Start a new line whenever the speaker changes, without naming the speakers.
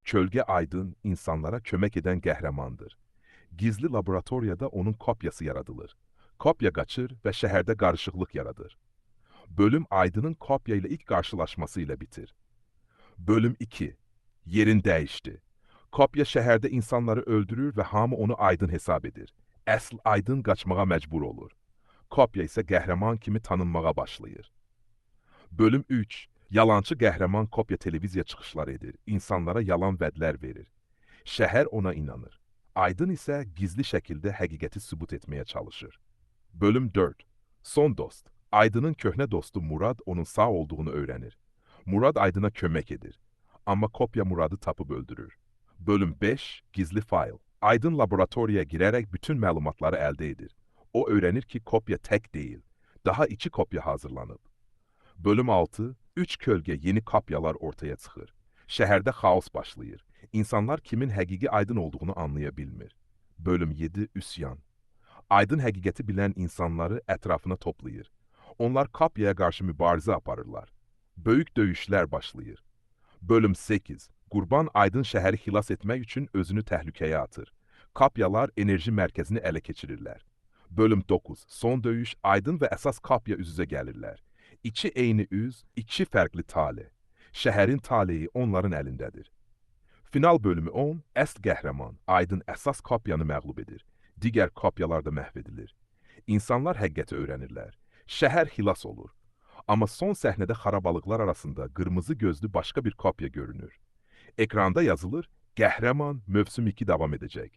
Kölgə Aydın insanlara kömək edən qəhrəmandır. Gizli laboratoriyada onun kopyası yaradılır. Kopya qaçır və şəhərdə qarışıqlıq yaradır. Bölüm Aydın'ın kopya ile ilk qarşılaşması ilə bitir. Bölüm 2. Yerin dəyişdi. Kopya şəhərdə insanları öldürür və hamı onu Aydın hesab edir. Əsl Aydın qaçmağa məcbur olur. Kopya isə qəhrəman kimi tanınmağa başlayır. Bölüm 3. Yalançı qəhrəman kopya televiziya çıxışları edir. İnsanlara yalan vədlər verir. Şəhər ona inanır. Aydın isə gizli şəkildə həqiqəti sübut etməyə çalışır. Bölüm 4. Son dost. Aydın'ın köhnə dostu Murad onun sağ olduğunu öyrənir. Murad Aydın'a kömək edir. Amma kopya Murad'ı tapıp öldürür. Bölüm 5. Gizli fayl. Aydın laboratoriya girərək bütün məlumatları əldə edir. O öyrənir ki kopya tək deyil. Daha 2 kopya hazırlanıb. Bölüm 6. 3 kölgə yeni kopyalar ortaya çıxır. Şəhərdə xaos başlayır. İnsanlar kimin həqiqi Aydın olduğunu anlaya bilmir. Bölüm 7. Üsyan. Aydın həqiqəti bilən insanları ətrafına toplayır. Onlar kopyaya qarşı mübarizə aparırlar. Böyük döyüşlər başlayır. Bölüm 8. Qurban Aydın şəhəri xilas etmək üçün özünü təhlükəyə atır. Kopyalar enerji mərkəzini ələ keçirirlər. Bölüm 9. Son döyüş Aydın və əsas kopya üz-üzə gəlirlər. İki eyni üz, iki fərqli tale. Şəhərin taleyi onların əlindədir. Final bölümü 10. Əsl qəhrəman Aydın əsas kopyanı məğlub edir. Digər kopyalar da məhv edilir. İnsanlar həqiqəti öyrənirlər. Şəhər xilas olur. Amma son səhnədə xarabalıqlar arasında qırmızı gözlü başqa bir kopya görünür. Ekranda yazılır, Qəhrəman mövsüm 2 davam edəcək.